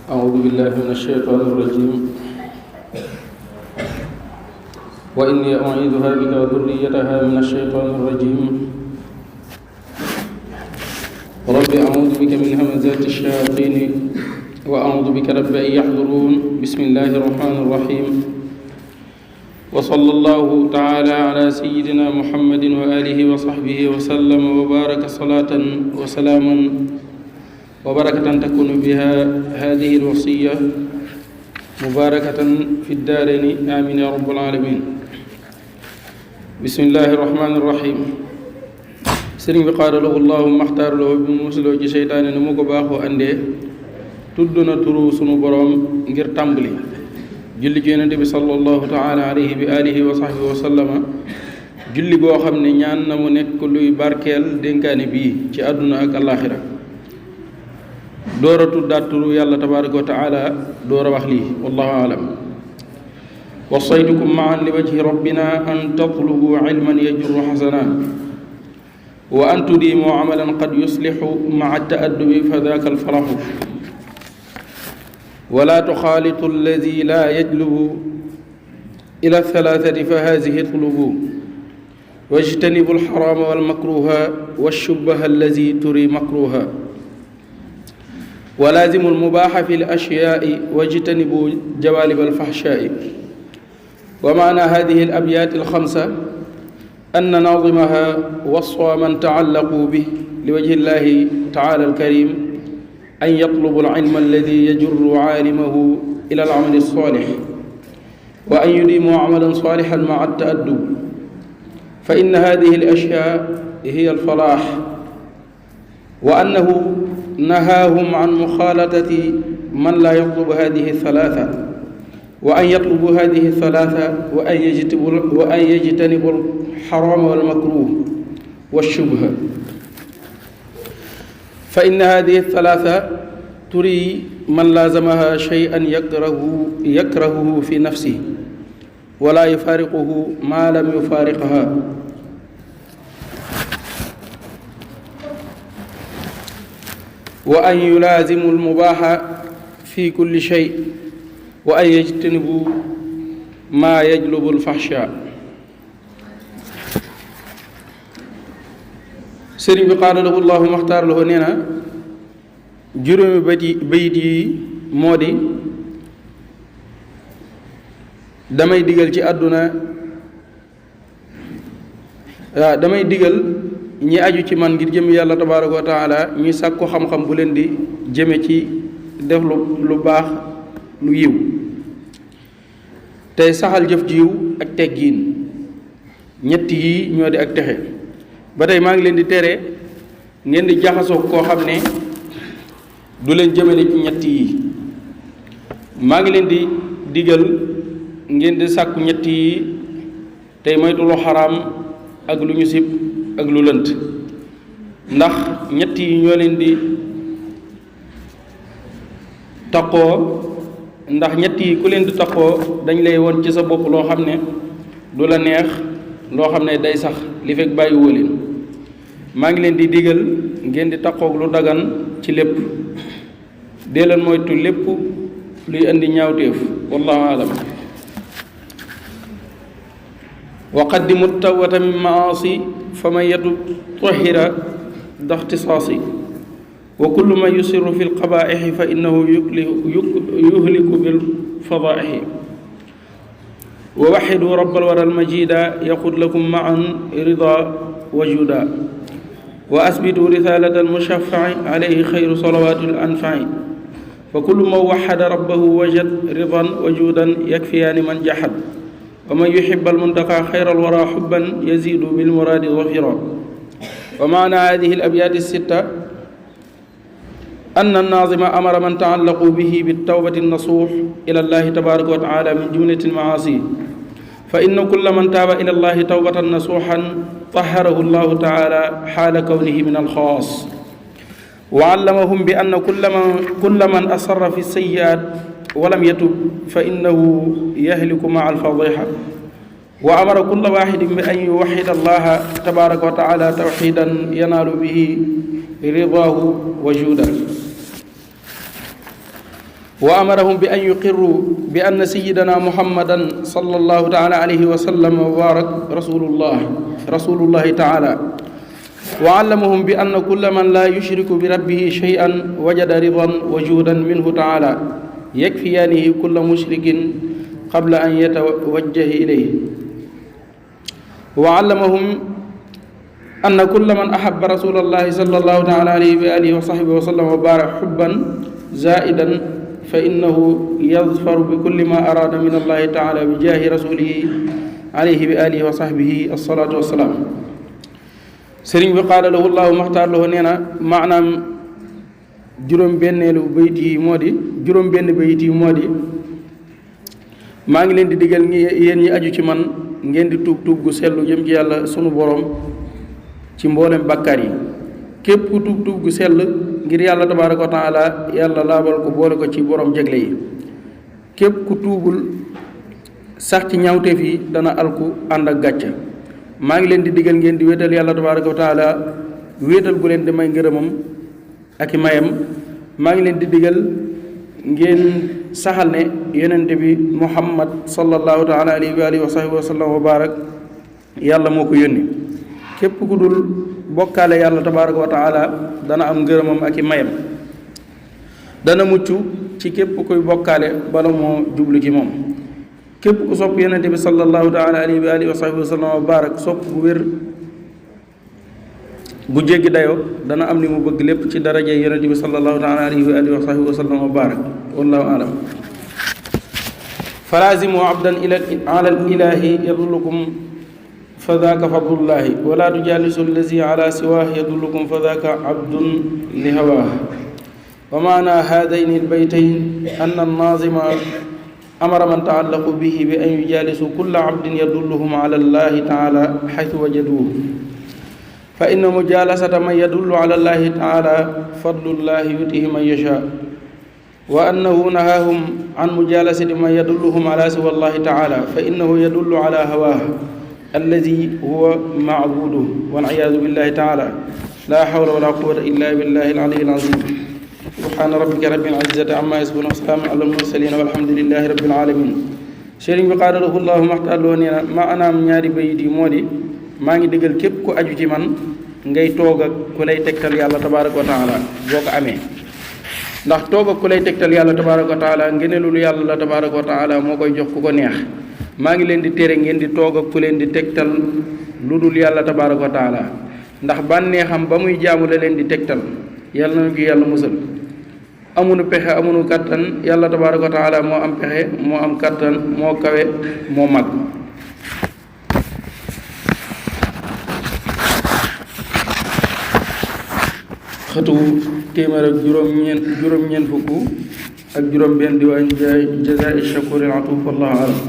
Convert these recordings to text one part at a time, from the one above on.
أعوذ بالله من الشيطان الرجيم وإني أعيذها بك وذريتها من الشيطان الرجيم رب أعوذ بك من همزات الشياطين وأعوذ بك رب أن يحضرون بسم الله الرحمن الرحيم وصلى الله تعالى على سيدنا محمد وآله وصحبه وسلم وبارك صلاة وسلاما وبركة تكون بها هذه الوصية مباركة في الدارين آمين يا رب العالمين بسم الله الرحمن الرحيم sëriñ bi qaala lahu allahumma axtaar lahu bi mu musuloo ci seytaane ni mu ko baaxoo andee tudd na turu sunu boroom ngir tàmbali julli ci yonente bi sallallahu taala alayhi bi alihi wa sahbihi wa sallama julli goo xam ne ñaan na mu nekk luy barkeel dénkaane bii ci àdduna ak àllaaxira door a tuddaat turu yàlla tabaraka wa taala door a wax lii wallahu alam wasaytukum maan li wajhi rabbina an tatlubu ilman yajurru xasana wa an tudiimu amalan qad yuslixu maa taaddubi fa daaka alfaraxu wala tuxaalitu alladi laa yajlubu ila althalathati fa haadihi tulubu wajtanibu alxarama walmakruha walshubaha alladi turi makruha walaazimu almubaaxa fi alashyaa'i wajtanibu jawaalib alfaxshaa'i wa maana haadihi alabyaati alxamsa anna naazimaha wasfa man taallaquu bih liwajhi llahi taala alkarim an yatlubu alilma alladi yajurru aalimahu ila alamali alsalix wa an yudiimu amalan salixan maa altaaddub fa inna hadihi alashyaa hiya alfalaax wa annahu nahaahum an muxaalatati man laa yatlubu hadihi altalaata wa an yatlubu hadihi altalaata wa an yajtanibu alxaraama walmakruh walshubha fa inna hadihi altalaata turi man laazamaha shay'an yakrahuhu fi nafsihi wala yufaariquhu maa lam yufaariqha wa an yulaazimu almubaaxa fi kulli shay wa an yajtanibu maa yajlubu alfaxsha sëriñ bi qaala lahu llahu maxtaar lahu nee na juróomi bayit yi moo di damay digal ci àdduna damay digal ñi aju ci man ngir jëm yàlla tabaaraka wa taala ñuy sàkku xam-xam bu leen di jëme ci def lu baax lu yiw tey saxal jëf ji yiw ak teggiin ñett yi ñoo di ak texe ba tey maa ngi leen di tere ngeen di jaxasoo koo xam ne du leen jëmale ci ñett yi maa ngi leen di digal ngeen di sàkku ñett yi tey moytu lu xaraam ak lu ñu sib ak lu lënt ndax ñett yi ñoo leen di taqoo ndax ñett yi ku leen di taqoo dañ lay won ci sa bopp loo xam ne du la neex loo xam ne day sax li fekk bàyyi woo leen maa ngi leen di digal ngeen di taqoog lu dagan ci lépp dee leen moytu lépp luy indi ñaawteef wallahu alam wa qaddimu tawbata min maasi fa man yatub tahira daxtisaasi wa kullu man yusiru fi lqabaixi fa innahu yuhliku bilfadaixi wa waxidu rabbal waral majida yaqud lakum maan rida wajuda wa asbitu risalata almushafai alayhi xayru salawati lanfai fa kullu man waxada rabbahu wajad ridan wajudan yakfiyaani man jaxad wa man yuxib almuntaqa xayra alwara xubban yazidu bilmuraadi zafira wa maana hadihi alabyaati alsitta anna annazima amara man taallaqu bihi bitawbati nasuux ila allahi tabaraka wa taala min jumlati almaasi fa inna kulla man taaba ila allahi tawbatan nasuuxan taharahu allahu taala xaala kawnihi min alxaas wa allamahum bi anna kulla man asarra fi sayyi'aat wa lam yatub fa innahu yahliku maa alfadixa wa amara kulla waaxidin bi an yuwaxida allaha tabaraka wa taala tawxidan yanaalu bihi ridaahu wa juuda wa amarahum bi an yuqirru bi anna sayyidana muhammadan sallallahu taala alayhi wa sallam wa barak rasulullahi taala wa allamahum bi anna kulla man la yushriku bi rabbihi shay'an wajada ridan wa juudan minhu taala yakfiyaanihi kulla mushrikin qabla an yatawajjaha ilayhi wa allamahum anna kulla man ahabba rasulallahi sallallahu taala alayhi wa alihi wa sahbihi wa sallam wa barak xubban zaidan fa innahu yadfaru bi kulli ma araada min allahi taala bi jaahi rasulihi alayhi wa alihi wa sahbihi assalaatu wassalaam. sëriñ bi qaala lahu llahu maxtaar lahu nee na maanaam juróom-benn bayit yi moo di maa ngi leen di digal yéen ñi aju ci man ngeen di tuub gu sellu jëm ci yàlla sunu borom ci mboolem bàkkaar yi. képp ku tuub gu sell ngir yàlla tabaaraka wa taala yàlla laabal ko boole ko ci borom jegle yi. képp ku tuubul sax ci ñaawteef yi dana alku ànd ak gàcca. maa ngi leen di digal ngeen di wéetal yàlla tabaaraka wa taala wéetal gu leen di may ngërëmam ak i mayam. maa ngi leen di digal ngeen saxal ne yonente bi muhammad sallallahu taala alayhi wa alihi wa sahbihi wa sallam wa barak yàlla moo ko yónni. képp ku dul bokkaale yàlla tabaaraka wa taala dana am ngërëmam ak i mayam. dana mucc ci képp kuy bokkaale bala moo jublu ci moom. képp ku sopp yonente bi sallallahu taala alayhi wa alihi wa sahbihi wa sallam wa barak sopp bu wér bu jéggi dayoo dana am li mu bëgg lépp ci daraje yonente bi sallallahu taala alayhi wa alihi wa sahbihi wa sallam wa barak wallahu alam. falaazimu abdan ala ilahi yadullukum fa daaka fadlullahi wala tujaalisu allazi ala siwaah yadullukum fa daaka abdun li hawaah. wa maana haadayni albaytayn anna annaazima amara man taallaqu bihi bi an yujaalisu kulla abdin yadulluhum ala allahi taala xaytu wajaduuhu fa inna mujaalasata man yadullu ala allahi taala fadlullahi yutihi man yashaa wa annahu nahaahum an mujaalasati man yadulluhum ala siwa allahi taala fa innahu yadullu ala hawaah alladi huwa maabuduhu wal iyaadu billahi taala laa hawla wala quwwata illa billahi al-aliyyi al-azim. subhaana rabbika rabbil izzati amma yasifuun wa salaamun alal mursaliin walhamdulillahi rabbil aalamiin. sëriñ bi qaala lahu llaahu maxtaar loo nee na maanaam ñaari bayit yi moo di maa ngi digal képp ku aju ci man ngay toog ak ku lay tegtal yàlla tabaaraka wa taala boo ko amee. ndax toog ak ku lay tegtal yàlla tabaaraka wa taala ngëneelul yàlla la tabaaraka wa taala moo koy jox ku ko neex. maa ngi leen di tere ngeen di toog ak ku leen di tegtal lu dul yàlla tabaaraka wa taala ndax bànneexam ba muy jaamu la leen di tegtal yàlla na ko yàlla musal. amunu pexe amunu kàttan yàlla tabaaraka wa taala moo am pexe moo am kàttan moo kawe moo mag. xëtu téeméer ak juróom-ñeent fukk ak juróom-benn diwaan jazaa'i shakuuril atuuf wallahu alam.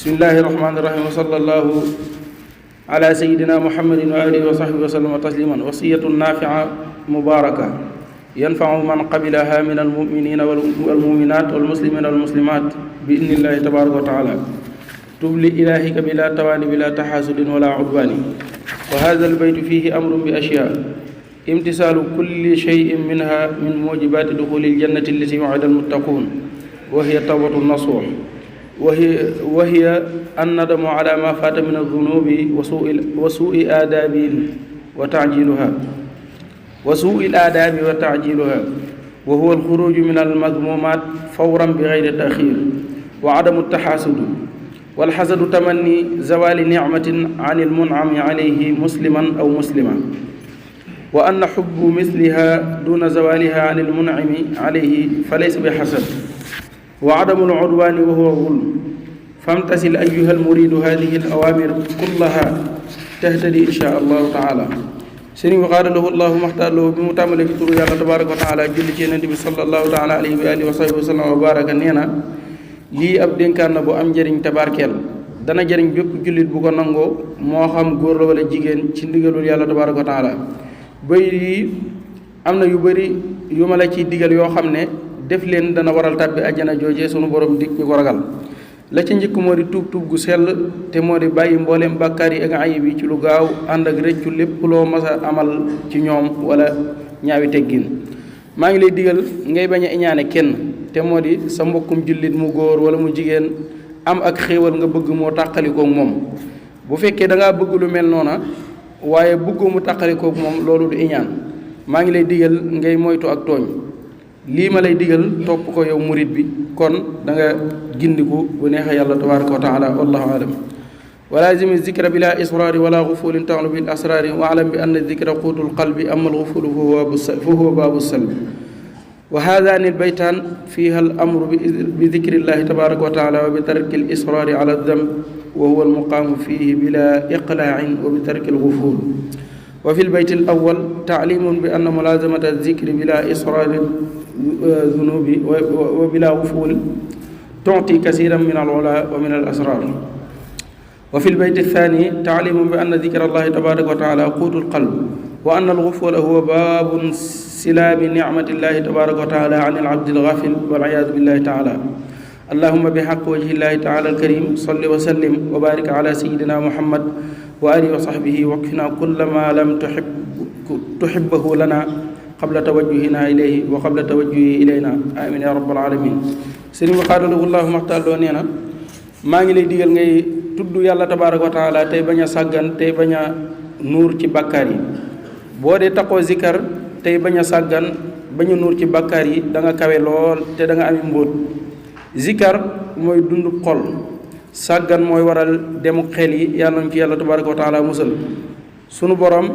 bismillahi rahmaani rahim wa sallallahu ala sayyidina muhammadin wa alihi wa sahbihi wa sallama tasliman wasiyatun naafi'a mubaaraka yanfa'u man qabilaha min almuminina walmuminat walmuslimina walmuslimat bi idnillahi tabaraka wa taala tubli ilahika bila tawaani bila taxaasudin wala udwaani wa hadha albaytu fihi amrun bi ashyaa imtisaalu kulli shay'in minha min mujibaati duxuli aljannati allati wa'ida almuttaquun wa hiya tawbatu nasuux wa hiya annadamu ala ma faata min aldunubi wa suui aadaabi wa taajiluha wa huwa alxuruju min almadmumaat fawran bi gayri taxiir wa adamu taxaasudu walxasadu tamanni zawali nicmatin an almunami alayhi musliman aw muslima wa anna xubbu misliha duna zawaliha an almunami alayhi falaysa bi xasad wa adamu alcudwaani wa huwa gulm famtasil ayuha almuridu hadihi alawaamir kullaha tahtadi insha allahu taala. sëriñ bi qaala lahu allahu maxtaar lahu bi mu tàmbalee ci turu yàlla tabaraka wa taala julli ci yonent bi sallallahu taala alayhi wa alihi wa sahbihi wa sallam wa baraka nee na lii ab dénkaan na bu am njëriñ tabarkeel dana jëriñ bépp jullit bu ko nangoo moo xam góor la wala jigéen ci ndigalul yàlla tabaraka wa taala. bay yi am na yu bëri yu ma la ciy digal yoo xam ne def leen dana waral tàbbi àjjana jooje sunu borom dig ñu ko ragal. la ci njëkk moo di tuub gu sell te moo di bàyyi mbooleem bàkkaar yi ak ayib yi ci lu gaaw ànd ak rëccu lépp loo mas a amal ci ñoom wala ñaawi teggin. maa ngi lay digal ngay bañ a iñaane kenn te moo di sa mbokkum jullit mu góor wala mu jigéen am ak xéewal nga bëgg moo tàqalikoog moom. bu fekkee da ngaa bëgg lu mel noona waaye bëggoo mu tàqalikoog moom loolu du iñaan maa ngi lay digal ngay moytu ak tooñ lii ma lay digal topp ko yow murit bi kon da nga gindiku bu neexee yàlla tabaraka wa taala wallahu alam wa laazimi zikra bila israari wala gufulin taxlu bil asraari wa alam bi anna zikra quutul qalbi ama alxufulu fa huwa baabu salbi wa haadaani albaytaan fiha al amru bi dikri llahi tabaraka wa taala wa bi tarki al israari ala damb wa huwa almuqaamu fihi bila iqlaacin wa bi tarki alguful wa fi lbayt alawal taalimun bi anna mulaazamata zikri bila israari zunubi wa bila guful tuuti kasiran min alula wa min alasrar wa fi lbayt althani taalimun bi anna dikra allahi tabaraka wa taala quutu alqalb wa anna algufula huwa baabu silaabi nicmatillahi tabaraka wa taala an alabdi alghafil walciyaadu billahi taala allahuma bixaq wajhi llahi taala alkarim salli wa sallim wa barik ala sayidina muhammad wa alihi wa sahbihi waqfina kulla ma lam tuhibbahu lana qabla tawajjuhina ilayhi wa qabla tawajjuhi ilayna amin ya rabbal alamin sëriñ bi xaadalahu llahu maxtaar loo nee na maa ngi lay digal ngay tudd yàlla tabaraka wa taala tey bañ a sàggan tey bañ a nuur ci bàkkaar yi boo dee taqoo zikar tey bañ a sàggan bañ a nuur ci bàkkaar yi da nga kawe lool te da nga ami mbóot zikar mooy dund xol sàggan mooy waral demu xel yi yàlla nañ ci yàlla tabaraka wa taala musal sunu borom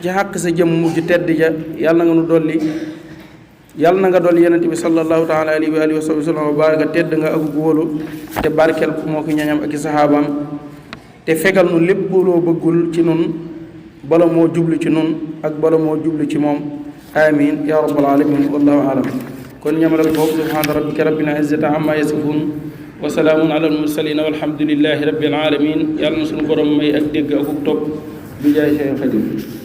ci xàq sa jëm mujj tedd ja yàlla nga nu dolli yàlla na nga dolli yonent bi sallallahu taala alayhi wa alihi wa sallam wa baraka tedd nga ak wóolu te barkeel ku moo ko ñañam ak i saxaabaam te fegal nu lépp loo bëggul ci nun bala moo jublu ci nun ak bala moo jublu ci moom amin ya rabbal alamin wallahu alam kon ñamalal foofu subhaana rabbika rabbil izzati amma yasifun wa salaamun ala al mursalin walhamdulillahi rabbil alamin yàlla na sunu borom may ak dégg ak topp bi jaay Seex Xaadim